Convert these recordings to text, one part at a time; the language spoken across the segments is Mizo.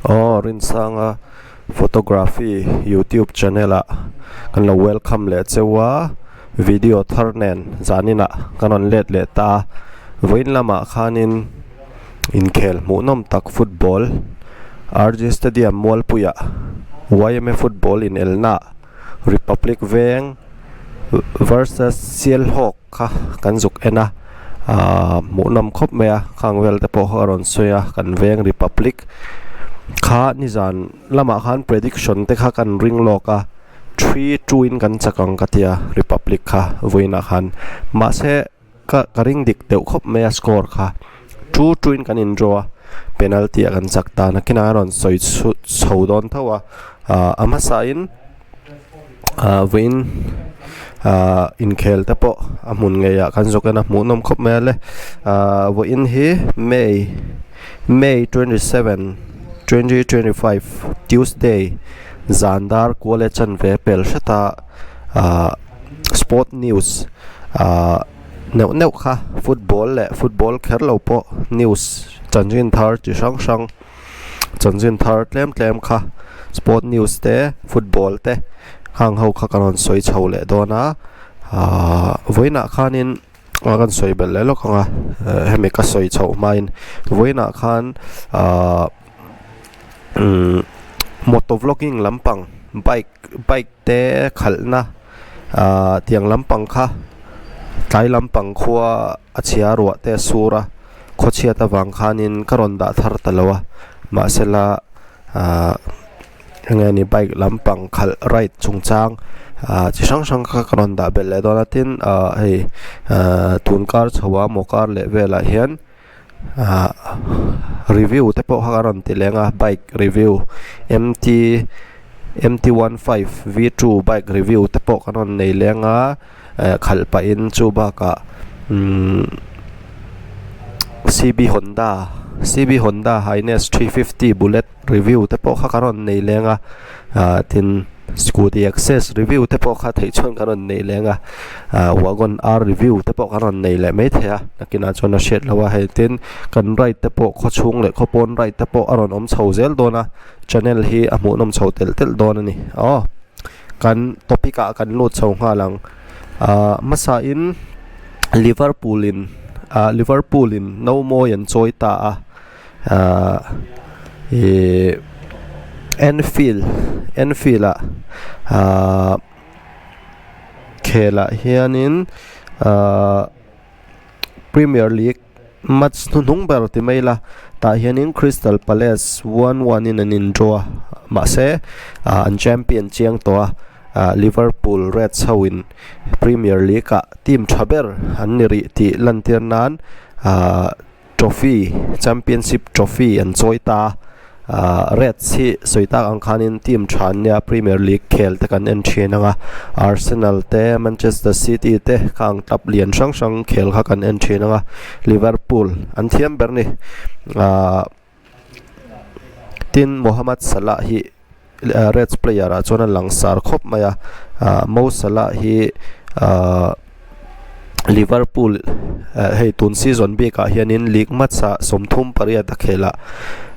Aw Rinsanga photography youtube channel ah kan lo welcome leh cheu a video thar nen zaninah kan rawn let leh ta a vawiin lamah khanin inkhel hmuhnawm tak football R G stadium mualpuiah yma football inelna Republic veng versus Sialhawk kha kan zuk en a ahh hmuhnawm khawp mai a khang vel te pawh kha a rawn sawi a kan veng Republic kha nizan lamah khan prediction te kha kan ring lawk a 3-2 in kan chak ang ka tia Republic kha vawiinah khan mahse ka ka ring dik deuh khawp mai a score kha 2-2 in kan in draw a penalty ah kan chak ta nakinah a rawn sawi chho dawn tho a ahh a hmasa in ahh vawiin ahh inkhel te pawh a hmun ngei ah kan zawk en a hmuhnawm khawp mai a le ahh vawiin hi May May 27 2025 Tuesday zan dar kual e chanve pel hret a ahh sport news ahh neuh neuh kha football leh football kher lo pawh news chanchin thar chi hrang hrang chanchin thar tlem tlem kha sport news te football te khang ho kha ka rawn sawi chho leh dawn a ahh vawiinah khanin a kan sawi belh leh lawk ang a hemi ka sawi chhoh hmain vawiinah khan ahh umm motor vlogging lampang bike bike te khalhna ahh tiang lampang kha tlai lampang khua a chhia ruah te a sur a khawchhiat avang khanin ka rawn dah thar ta lo a mahsela ahh enge ni bike lampang khalh ride chungchang ahh chi hrang hrang kha ka rawn dah belh leh dawn a tin ahh hei ahh tun kar chho a maw kar leh velah hian ahh review te pawh kha ka rawn ti leng a bike review M T M T 15 V2 bike review te pawh kan rawn nei leng a eh khalh pahin chu bakah umm C B Honda C B Honda Highness 350 bullet review te pawh kha kan rawn nei leng a ah tin scooty access review te pawh kha theih chuan kan rawn nei leng a ah wagon R review te pawh kan rawn nei leh maithei a nakinah chuan a hriat loh a hei tin kan ride te pawh khawchhung leh khawpawn ride te pawh a rawn awm chho zel dawn a channel hi a hmuhnawm chho telh telh dawn a ni aw kan topic ah kan lut chho nghal ang ah hmasa in Liverpool in ah Liverpool in no mawi an chawi ta a. Ahh ihh Anfield Anfield ah ahh khelah hianin ahh Premier League match hnuhnung ber ti mai ila tah hianin Crystal Palace 1-1 in an in draw a mahse ah an champion chiang tawh a ah Liverpool Reds ho in Premier League ah team tha ber an ni rih tih lantir nan ahh. Trophy, Championship Trophy an chawi ta a, ah Reds hi sawi tak ang khanin team tha an nia Premier League khel te kan en thin ang a, Arsenal te Manchester City te kha ang club lian hrang hrang khel kha kan en thin ang a, Liverpool an thiam ber ni ah tin Mohamed Salah hi Reds player ah chuan a langsar khawp mai a ah Mo Salah hi ah Liverpool hei tun season bik ah hianin league match ah 38 a khel a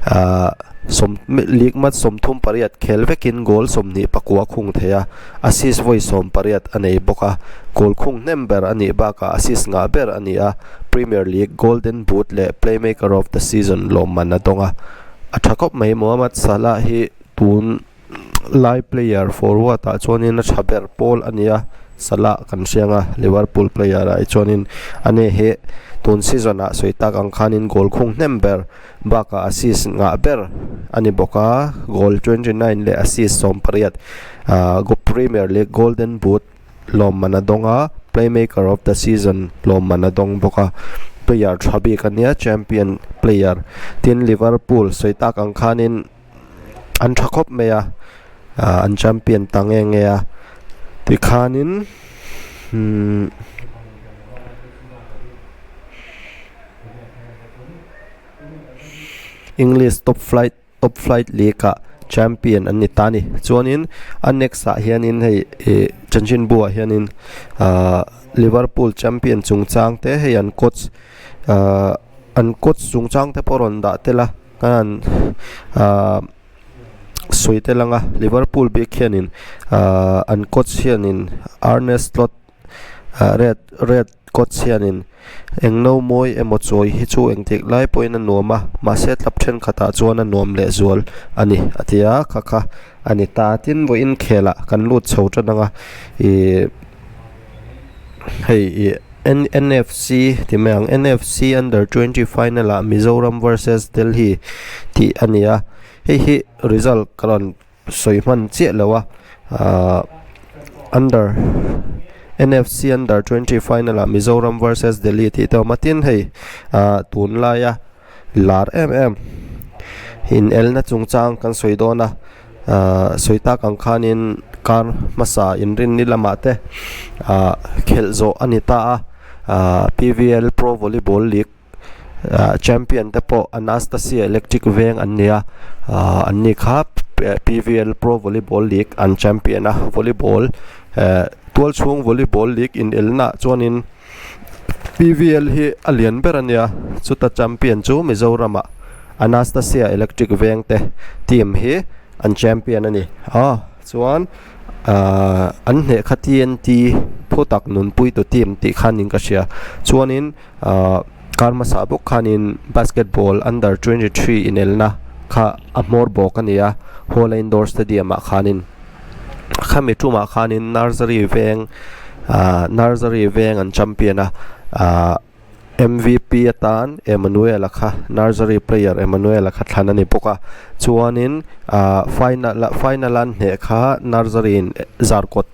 ah sawm league match 38 khel vekin goal 29 khung thei a assist vawi 18 a nei bawk a goal khung hnem ber a nih bakah assist ngah ber a ni a Premier League golden boot leh playmaker of the season lawmman a dawng a. A tha khawp mai Mohamed Salah hi tun lai player forward ah chuanin a tha ber pawl a ni a Salah kan hriang a Liverpool player ah hi chuanin ani hi tun season ah sawi tak ang khanin goal khung hnem ber bakah assist ngah ber a ni bawk a goal 29 leh assist 18 ah Premier League golden boot lawmman a dawng a, playmaker of the season lawmman a dawng bawk a, player tha bik a nia champion player tin Liverpool sawi tak ang khanin an tha khawp mai a ah an champion ta nge nge a tikhanin umm English top flight. Top Flight League ah champion an ni ta a ni. Chuanin a next ah hianin hei ih chanchinbu ah hianin ahh Liverpool champion chungchang te hei an coach ahh an coach chungchang te pawh a rawn dah tel a an ahh. sawi tel ang a, Liverpool bik hianin ahh an coach hianin Arne Slot ah red red coach hianin eng no mawi emaw chawi hi chu engtik lai pawhin a nuam a mahse tlap thenkhatah chuan a nuam leh zual a ni a ti a kha kha a ni ta tin vawiin khelah kan lut chho tan ang a ihh hei ih N_F_C ti mai ang N_F_C under 20 final ah Mizoram versus Delhi tih a ni a hei hi result ka rawn sawi hman chiah lo a ahh under N_F_C under 20 final ah Mizoram versus Delhi tih te a awm a tin hei ahh tunlaia lar em em inelna chungchang kan sawi dawn a ahh sawi tak ang khanin kar hmasa inrinni lamah te ahh khelh zawh a ni ta a ahh P_V_L pro volleyball league ah champion te pawh Anastasia electric veng an ni a ahh an ni kha P_V_L pro volleyball league an champion a volleyball eh tual chhung volleyball league inelna ah chuanin. PVL hi a lian ber a nia chuta champion chu Mizoram ah Anastasia Electric veng te team hi an champion a ni a chuan ahh an hneh kha TNT phu tak nunpui tu team tih khan in ka hria chuanin ahh kar hmasa bawk khanin basketball under 23 inelna kha a hmawr bawk a ni a Hawla Indoor Stadium ah khanin. Khami tumah khanin Nursery veng ahh Nursery veng an champion a ahh M_V_P atan Emmanuel-a kha Nursery player Emmanuel-a kha thlan a ni bawk a chuanin ahh final ah final an hneh kha Nursery in Zarkawt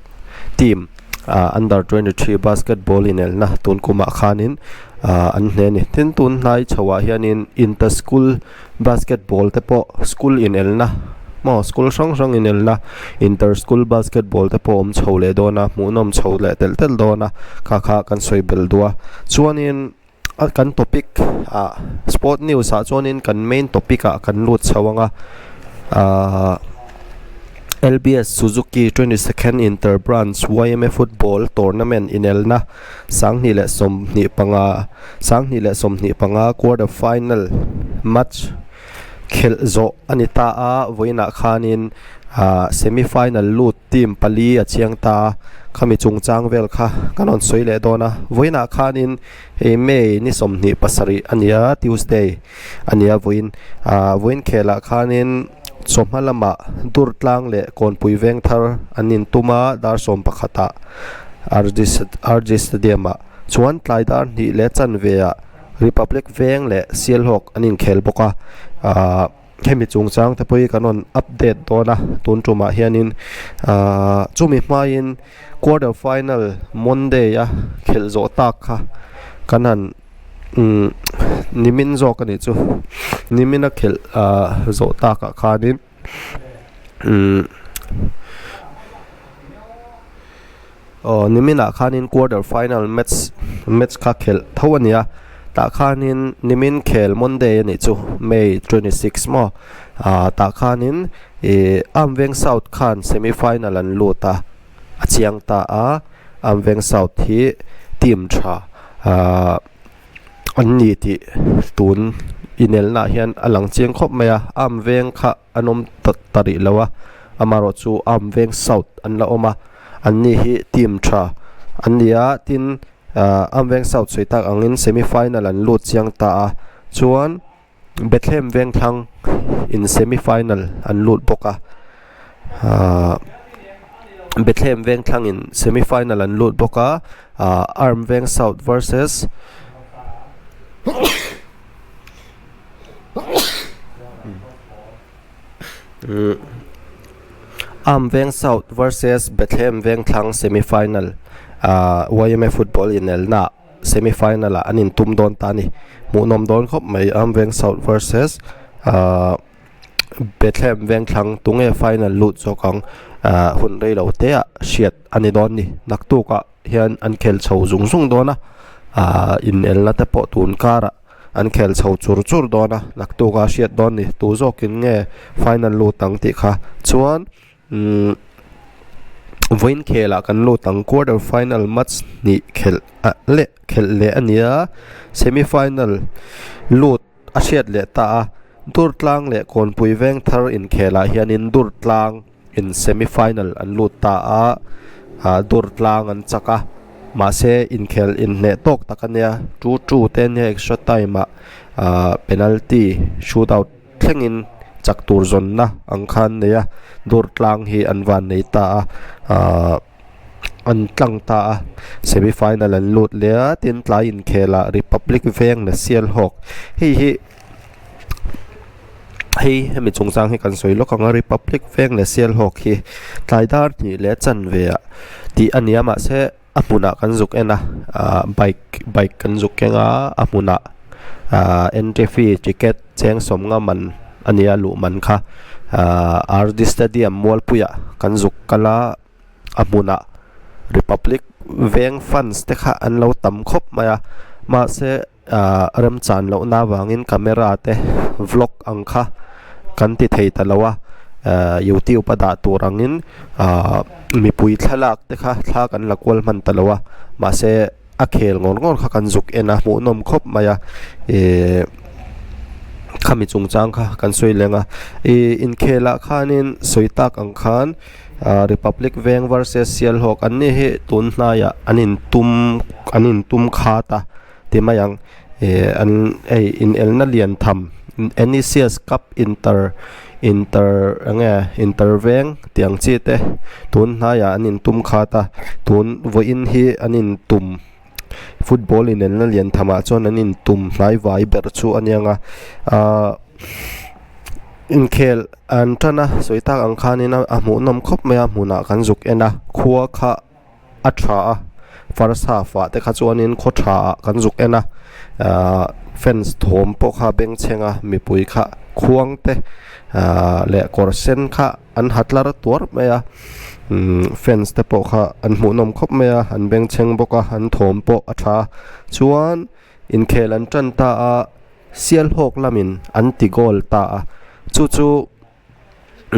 team ahh under 23 basketball inelna tun kumah khanin ahh an hneh a ni tin tun hnai chho ah hianin inter school. Basketball te pawh school inelna maw school hrang hrang inelna inter school basketball te pawh awm chho leh dawn a hmuhnawm chho leh telh telh dawn a kha kha kan sawi belh duh a chuanin a kan topic ah sport news ah chuanin kan main topic ah kan lut chho ang a ahh L_B_S Suzuki 22nd inter branch Y_M_A football tournament inelna. 2025, 2025 quarter final match khelh zawh a ni ta a, vawiinah khanin ah semi final lut team pali a chiang ta a, khami chungchang vel kha kan rawn sawi leh dawn a, vawiinah khanin hei May ni 27 a ni a, Tuesday a ni a vawiin ah vawiin khelah khanin chawhma lamah dur tlang leh kawnpui veng thar an intum a, dar 11 ah. RG Stadium ah chuan tlai dar hnih leh chanve ah Republic veng leh Sialhawk an inkhel bawk a ahh hemi chungchang te pawh hi kan rawn update dawn a tun tumah hianin ahh chumi hmain quarter final Monday a khelh zawh tak kha kan han umm nimin zawk a nih chu nimin a khelh ahh zawh takah khanin. Umm aw niminah khanin quarter final match match kha khelh tho a ni a tah khanin nimin khel Monday a nih chu May 26 maw ah tah khanin ih Amveng South khan semi final an lut a a chiang ta a Amveng South hi team tha ah. An ni tih tun inelnaah hian a lang chiang khawp mai a, Arm veng kha an awm ta rih lo a, amaherawh chu Arm veng South an la awm a, an ni hi team tha an ni a, tin ahh Arm veng South sawi tak angin semi final an lut chiang ta a, chuan. Bethlehem Vengthlang in semi final an lut bawk a ahh Bethlehem Vengthlang in semi final an lut bawk a ahh Arm Veng South versus Arm Veng South versus Bethlehem Vengthlang semi final ahh Y_M_A football inelna ah. Semi final ah an intum dawn ta a ni. Hmuhnawm dawn khawp mai Armveng South versus ahh Bethlehem Vengthlang tunge final lut zawk ang ahh hun rei lo te ah hriat a ni dawn a ni. Naktuk ah hian an khel chho zung zung dawn a ahh inelna te pawh tun karah an khel chho chur chur dawn a naktuk ah hriat dawn a ni. Tu zawkin nge final lut ang tih kha chuan. Umm vawiin khelah kan lut ang quarter final match hnih khelh ah leh khelh leh a ni a semi final lut a hriat leh ta a. Durtlang leh Kawnpui Vengthar inkhelah hianin Durtlang in semi final an lut ta a, ah Durtlang an chak a, mahse inkhel inhneh tawk tak a nia, 2-2 te ania extra time ah ah penalty shootout thlengin chak tur zawnna ang kha an nei a, Durtlang hi an van nei ta a, ah an tlang ta a, semi final an lut leh a, tin tlai inkhelah Republic Veng leh Sialhawk hei hi. Hei hemi chungchang hi kan sawi lawk ang a Republic Veng leh Sialhawk hi tlai dar hnih leh chanve ah tih a ni a mahse a hmunah kan zuk en a ah bike bike kan zuk keng a a hmunah ah entry fee ticket cheng sawm nga man a ni a luh man kha ah R D stadium mualpuiah kan zuk kal a a hmunah Republic Veng fans te kha an lo tam khawp mai a mahse. Ahh remchan lohna avangin camera te vlog ang kha kan ti thei ta lo a ahh youtube a dah tur angin ahh mipui thlalak te kha thla kan la kual hman ta lo a mahse a khel ngawr ngawr kha kan zuk en a hmuhnawm khawp mai a ihh khami chungchang kha kan sawi leng a ihh inkhelah khanin sawi tak ang khan ahh republic veng versus sialhawk an ni hi tun hnaiah an intum an intum khat a. Ti mai ang ih an hei inelna lian tham N_E_C_S cup inter inter eng nge inter veng tih ang chi te tun hnaiah an intum khat a tun vawiin hi an intum football inelna lian thamah chuan an intum hnai vai ber chu a nia nga ahh inkhel an tan a sawi tak ang khanin a hmuhnawm khawp mai a hmunah kan zuk en a khua kha. a tha a first half ah te kha chuanin khaw tha ah kan zuk en a ahh fans thawm pawh kha bengchheng a mipui kha khuang te ahh leh kawr sen kha an ha tlar tuar mai a umm fans te pawh kha an hmuhnawm khawp mai a an bengchheng bawk a an thawm pawh a tha a chuan inkhel an tan ta a Sialhawk lamin an ti goal ta a chu chu.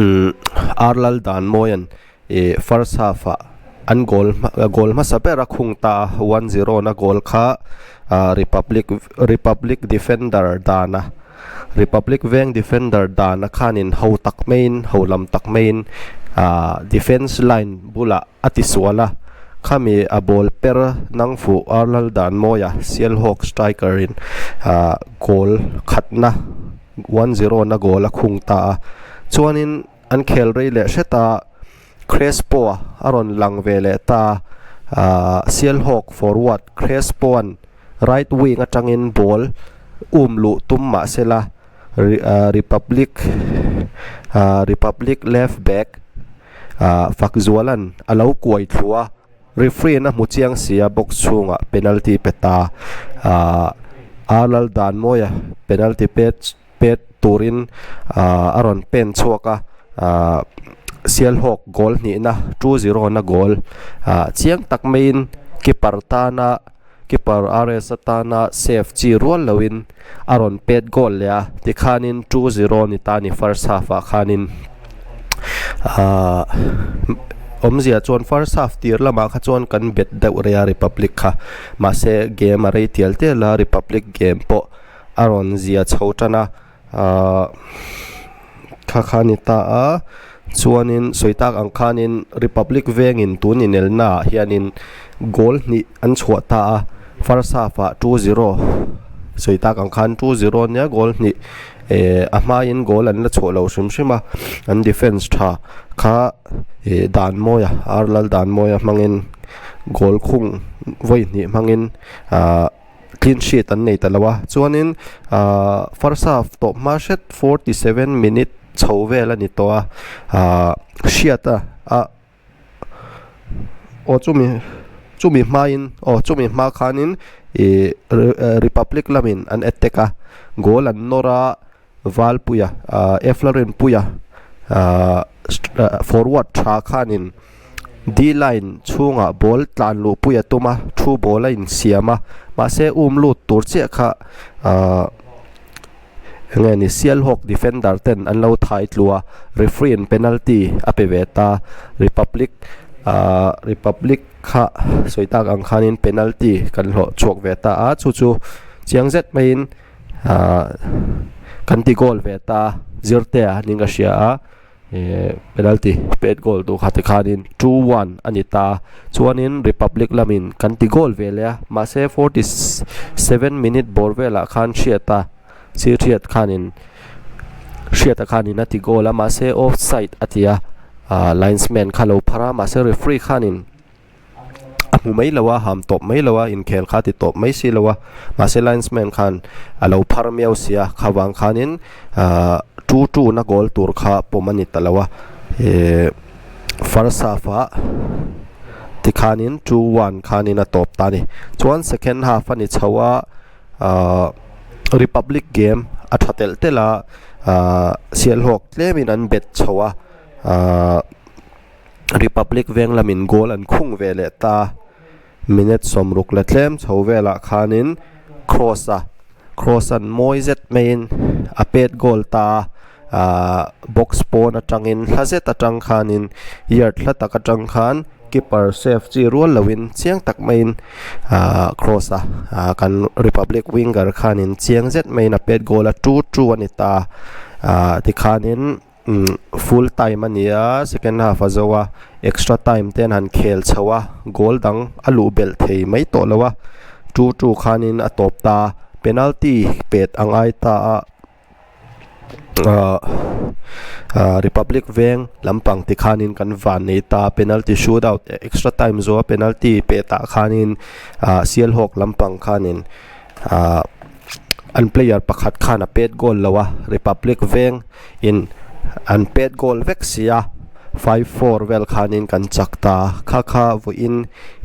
Umm ar lal dan mawian ih first half ah an goal goal hmasa ber a khung ta a 1-0 na goal kha ah republic republic defender dana republic veng defender dana khanin ho tak maiin ho lam tak maiin ah defence line bulah a ti sual a khami a ball per nang fuh ar lal dan mawia Sialhawk striker in ah goal khatna. 1-0 na goal a khung ta a chuanin an khel rei leh hret a Crespo a a rawn lang ve leh ta a ahh Sialhawk forward Crespo an right wing atangin ball um luh tum mah sela ah Republic ah Republic left back ah Fakzualan a lo kuai thlu a. Referee in a hmu chiang si a box chhungah penalty pe ta ahh Arlal Danmawia penalty pet pet turin ahh a rawn pen chhuak a ahh Sialhawk goal hnihna 2-0 na goal ahh chiang tak maiin keeper tana keeper RS atana save chi rual loin a rawn pet goal leh a tikhanin 2-0 ni ta ni first half ah khanin ahh awmzia chuan first half tir lamah kha chuan kan bet deuh rei a republic kha mahse game a rei tial tial a republic game pawh a rawn zia chho tan a ahh kha kha a ni ta a chuanin sawi tak ang khanin republic vengin tun inelna ah hianin goal hnih an chhuah ta a first half ah 2-0 sawi tak ang khan 2-0 ania goal hnih eh a hmain goal an la chhuah lo hrim hrim a an defence tha kha ih dan mawi a ar lal dan mawi a hmangin goal khung vawi hnih hmangin ahh. Clean sheet an nei ta lo a chuanin ahh first half tawp hma hret 47 minute chho vel a ni tawh a ahh hriat a ah aw chumi chumi hmain aw chumi hma khanin ih republic lamin an attack a goal an nawr a. Valpuia ahh Eflarinpuia ahh forward tha khanin D line chhungah ball tlan luh pui a tum a thu ball a insiam a mahse um lut tur chiah kha ahh eng nge ni Sialhawk defender ten an lo thai tlu a referee in penalty a pe ve ta Republic ahh Republic kha sawi tak ang khanin penalty kan hlawh chhuak ve ta a chu chu chiang zet maiin. Ahh Kan ti goal ve ta Zirtea niin ka hria a eh penalty pet goal duh kha tikhanin 2-1 a ni ta chuanin Republic lamin kan ti goal ve leh a mahse 47 minute bawr velah khan Hriata sir Hriat khanin Hriata khanin a ti goal a mahse offside a ti a ah linesman kha lo phar a mahse referee khanin. a hmu mai lo a ham tawp mai lo a inkhel kha ti tawp mai si lo a mahse linesman khan a lo phar miau sia kha vang khanin ahh 2-2 na goal tur kha pawm a ni ta lo a ihh first half ah tikhanin 2-1 khanin a tawp ta a ni chuan second half a ni chho a ahh republic game a tha telh telh a ahh sialhawk tlemin an bet chho a ahh. Republic veng lamin goal an khung ve leh ta minute sawmruk la tlem chho velah khanin cross a cross an mawi zet maiin a pet goal ta a ahh box pawn atangin hla zet atang khanin yard hla tak atang khan keeper save chi rual loin chiang tak maiin ahh cross a ahh kan republic winger khanin chiang zet maiin a pet goal a 2-2 a ni ta ahh tikhanin. Umm full time a ni a second half a zo a extra time te an han khel chho a goal dang a luh belh thei mai tawh lo a 2-2 khanin a tawp ta a penalty pet a ngai ta a ahh ahh republic veng lampang ti khanin kan van nei ta a penalty shoot out extra time zawh a penalty pet ah khanin ahh sialhawk lampang khanin ahh an player pakhat khan a pet goal lo a republic veng in an pet goal vek si a 5-4 vel khanin kan chak ta kha kha vawiin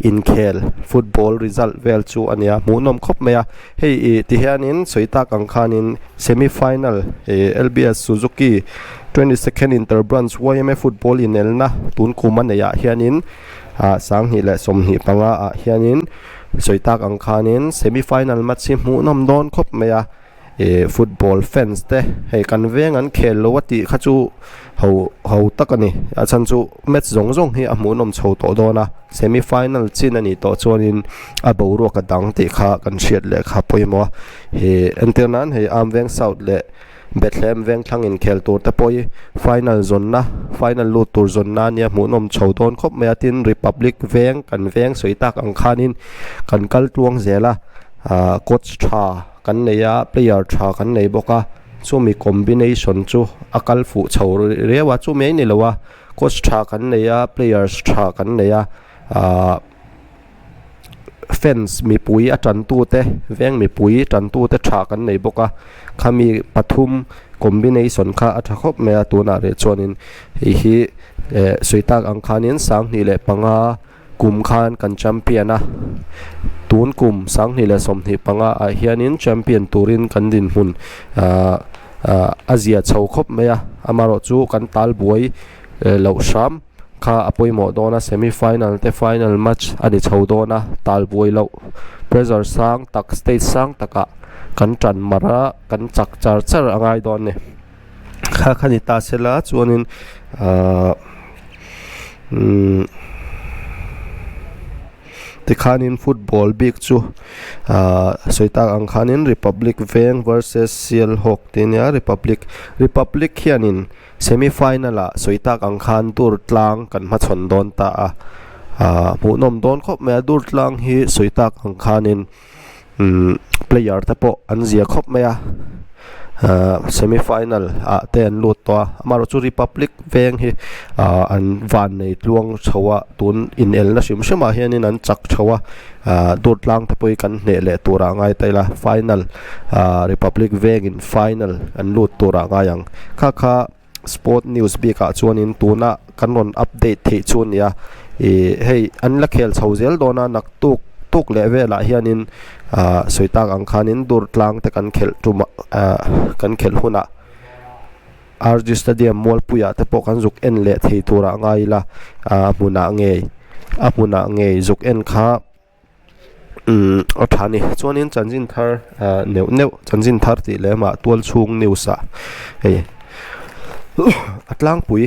inkhel football result vel chu a nia hmuhnawm khawp mai a hei ih ti hianin sawi tak ang khanin semi final ih L_B_S Suzuki 22nd inter branch Y_M_A football inelna tun kum a neih ah hianin ah 2025 ah hianin. Sawi tak ang khanin semi final match hi hmuhnawm dawn khawp mai a ih football fans te hei kan veng an khel lo a tih kha chu ho ho tak a ni a chhan chu match zawng zawng hi a hmuhnawm chho tawh dawn a semi final chin a nih tawh chuanin a boruak a dang tih kha kan hriat leh kha pawimawh a ih entir nan hei Amveng south leh. Bethlehem vengthlang inkhel tur te pawh hi final zawnna final lut tur zawnna ania hmuhnawm chho dawn khawp mai a tin Republic veng kan veng sawi tak ang khanin kan kal tluang zel a ahh coach tha kan nei a player tha kan nei bawk a chumi combination chu a kal fuh chho riau a chumi a ni lo a coach tha kan nei a players tha kan nei a ahh. Fans mipui a tantu te veng mipui tantu te tha kan nei bawk a khami pathum combination kha a tha khawp mai a tunah reh chuanin hei hi eh sawi tak ang khanin 2005 kum khan kan champion a tun kum 2025 ah hianin champion turin kan dinhmun ah ah a zia chho khawp mai a amaherawh chu kan talbuai loh hram. Kha a pawimawh dawn a semi final te final match a ni chho dawn a talbuai loh pressure sang tak stage sang takah kan tan mar a kan chak char char a ngai dawn a ni kha kha ni ta sela chuanin ahh umm tikhanin football bik chu ahh sawi tak ang khanin republic veng versus sialhawk tih a nia republic republic hianin. Semi final ah sawi tak ang khan dur tlang kan hmachhawn dawn ta a ah hmuhnawm dawn khawp mai a dur tlang hi sawi tak ang khanin umm player te pawh an zia khawp mai a ah semi final ah te an lut tawh a amaherawhchu republic veng hi ah an van nei tluang chho a tun inelna hrim hrim ah hianin an chak chho a ah dur tlang te pawh hi kan hneh leh tur ah ngai ta ila final ah republic vengin final an lut tur ah ngai ang kha kha sport news bik ah chuanin tuna kan rawn update theih chu a nia ih hei an la khel chho zel dawn a naktuk tuk leh velah hianin ah sawi tak ang khanin dur tlang te kan khelh tum ah kan khelh hunah. R G Stadium Mualpuiah te pawh kan zuk en leh thei turah ngai ila a hmunah ngei a hmunah ngei zuk en kha umm a tha a ni chuanin chanchin thar ah neuh neuh chanchin thar tih leh mah tual chhung news ah hei a tlangpui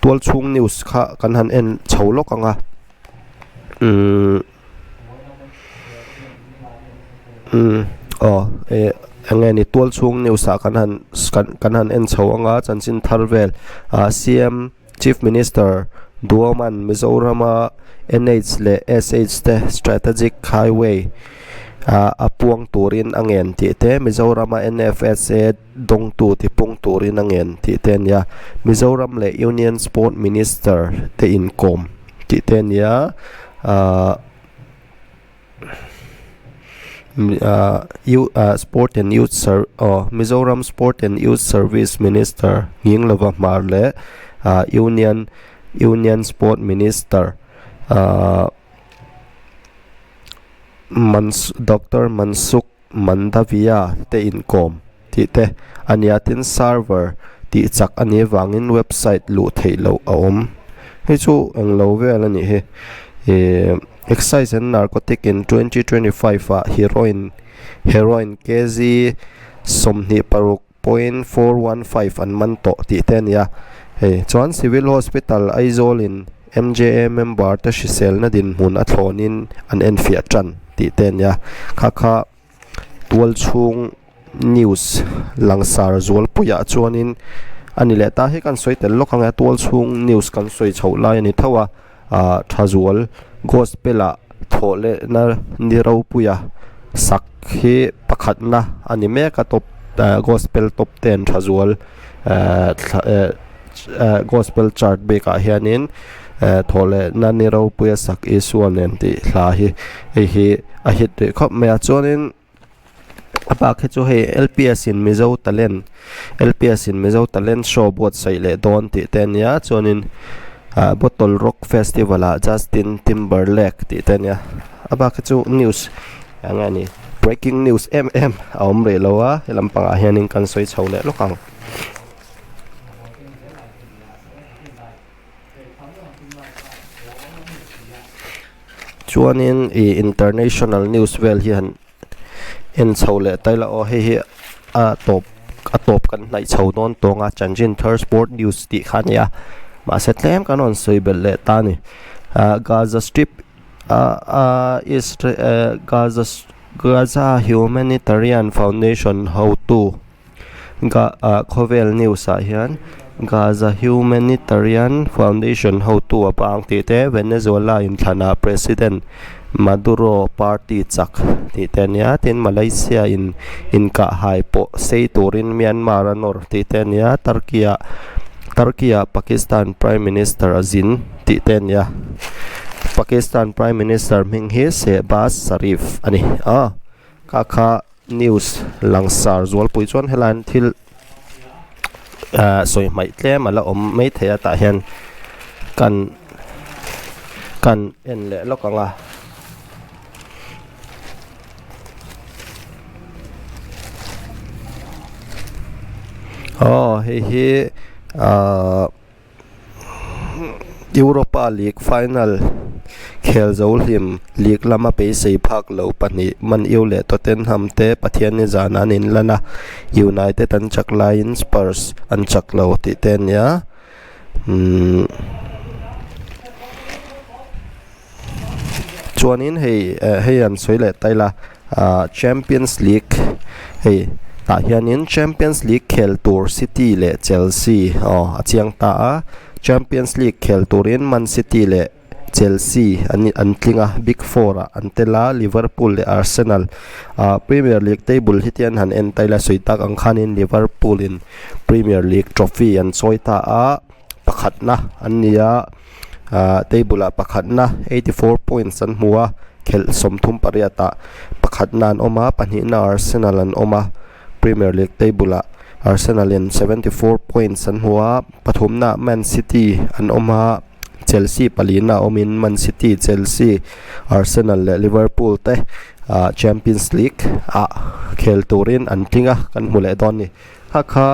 tual chhung news kha kan han en chho lawk ang a umm. Umm aw eh. Eng nge ni tual chhung news ah kan han kan han en chho anga chanchin thar vel ah C_M Chief Minister Duoman Mizorama N_H leh S_H te Strategic Highway ah a puang turin a ngen tih te Mizorama N_F_S_A dawngtu tipung turin a ngen tih te a nia Mizoram leh Union Sport Minister te inkawm tih te a nia ah. Sport and Youth Ser aw Mizoram Sport and Youth Service Minister Nghinglova Hmar leh ah Union Union Sport Minister ah Doctor Mansukh Mandaviya te inkawm tih te a nia tin server tih chak a nih avangin website luh theih loh a awm hei chu englo vel a nih hi ihh excise and narcotic in 2025 ah heroin heroin kg 26 .415 an man tawh tih te a ni a hei chuan civil hospital Aizawl in M_J_A member te hriselna dinhmun a thlawnin an enfiah tan tih te a ni a kha kha tual chhung news langsar zualpuiah chuanin a ni leh ta hi kan sawi tel lawk ang e tual chhung news kan sawi chhoh lai a ni tho a ah thazual gospel ah thawh leh na ni ropuia sak hi pakhatna a ni mek a top ah gospel top ten thazual eh eh eh gospel chart bikah hianin eh thawh leh na ni ropuia sak Isua nen tih hla hi hei hi a hit rih khawp mai a chuanin. A bak hi chu hei L_P_S in Mizo talent L_P_S in Mizo talent show buatsaih leh dawn tih te a nia chuanin ah bottle rock festival ah Justin Timberlake tih te a nia a bak hi chu news eng nge ni breaking news em em a awm rih lo a he lampangah hianin kan sawi chho leh lawk ang. Chuanin ih international news vel hi han en chho leh ta ila aw hei hi a tawp a tawp kan hnaih chho dawn tawng a chanchin thar sport news tih kha a ni a mahse tlem kan rawn sawi belh leh ta a ni ah gaza strip ah ah isre gaza gaza humanitarian foundation hotu. Ga ah khawvel news ah hian Gaza Humanitarian Foundation hotu a pang tih te Venezuela inthlanah President Maduro party chak tih te a nia tin Malaysia in inkahhai pawh sei turin Myanmar a nawr tih te a nia Turkey ah Turkey ah Pakistan Prime Minister a zin tih te a nia Pakistan Prime Minister hming hi Shehbaz Sharif a ni a kha kha. News langsar zualpui chuan helaiin thil ah sawi hmaih tlem a la awm mai thei a tah hian kan kan en leh lawk ang a. Aw hei hi ah. Europa League final khel zo hlim league lama beisei phak lo pahnih Man U leh Tottenham te Pathianni zan an inlan a, United an chak laiin Spurs an chak lo tih te a nia. Umm chuanin hei eh hei an sawi leh ta ila ah Champions League hei tah hianin Champions League khel tur City leh Chelsea aw a chiang ta a Champions League khel turin Man City leh Chelsea an an tling a big four ah an tel a Liverpool leh Arsenal ah Premier League table hi te an han en ta ila sawi tak ang khanin Liverpool in Premier League trophy an chawi ta a pakhatna an ni a. Ahh table ah pakhatna 84 points an hmu a khelh 38 ah pakhatna an awm a pahnihna Arsenal an awm a Premier League table ah Arsenal in 74 points an hmu a pathumna ah Man City an awm a Chelsea palina awmin Man City Chelsea Arsenal leh Liverpool te ahh Champions League ah khel turin an tling a kan hmu leh dawn a ni kha kha.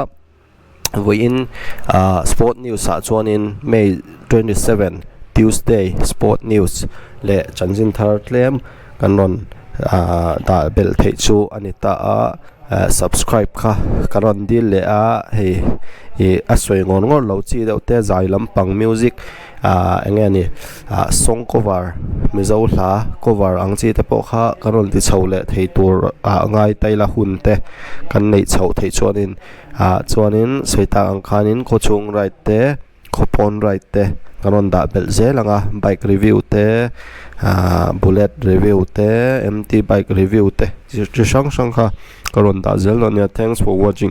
Vawiin ah sport news ah chuanin May 27 Tuesday sport news leh chanchin thar tlem kan rawn ah dah belh theih chu a ni ta a. Eh subscribe kha ka rawn dil leh a hei ih a sawi ngawr ngawr lo chi deuh te zai lampang music ah eng nge ni ah song cover mizo hla cover ang chi te pawh kha ka rawn ti chho leh thei tur ah ngai ta ila hun te kan neih chhoh theih chuanin ah chuanin sawi tak ang khanin khawchhung ride te. Khawpawn ride te kan rawn dah belh zel ang a bike review te ahh bullet review te mt bike review te chi hrang hrang kha ka rawn dah zel dawn a nia thanks for watching.